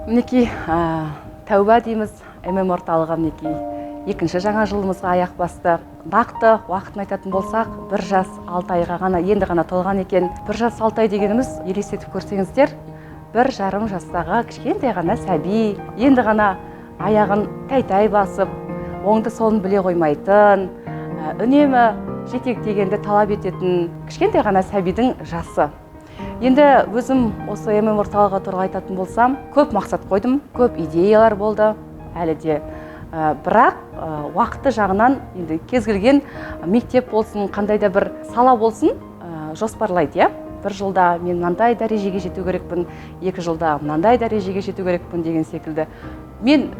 Мінекей, тәуба дейміз, ММ орталығы мінекей екінші жаңа жылымызға аяқ басты. Нақты уақытын айтатын болсақ, 1 жас 6 айға ғана енді ғана толған екен. 1 жас 6 ай дегеніміз, елестетіп көрсеңіздер, 1,5 жастағы кішкентай ғана сәби, енді ғана аяғын тәй-тәй басып, оңды солын біле қоймайтын, үнемі жетектегенді талап ететін кішкентай ғана сәбидің жасы. Енді өзім осы ММ орталығы туралы айтатын болсам, көп мақсат қойдым, көп идеялар болды әлі де. Бірақ уақыты жағынан енді кез келген мектеп болсын, қандай да бір сала болсын, жоспарлайды, иә, бір жылда мен мынандай дәрежеге жету керекпін, 2 жылда мынандай дәрежеге жету керекпін деген секілді. Мен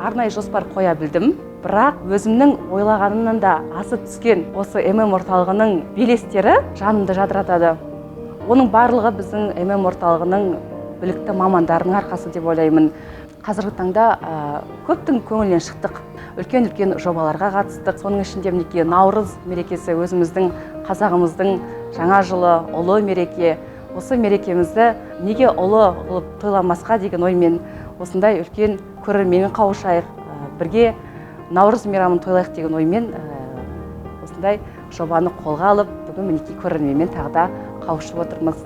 арнайы жоспар қоя білдім, бірақ өзімнің ойлағанымнан да асып түскен осы ММ орталығының белестері жанымды жадыратады. Оның барлығы біздің ММ орталығының білікті мамандарының арқасы деп ойлаймын. Қазіргі таңда көптің көңілінен шықтық, үлкен үлкен жобаларға қатыстық. Соның ішінде мінекей Наурыз мерекесі, өзіміздің қазағымыздың жаңа жылы, ұлы мереке. Осы мерекемізді неге ұлы қылып тойламасқа деген оймен, осындай үлкен көрерменмен қауышайық, бірге Наурыз мейрамын тойлайық деген оймен осындай жобаны қолға алып, бүгін мінекей көрерменмен тағы да қауышып отырмыз.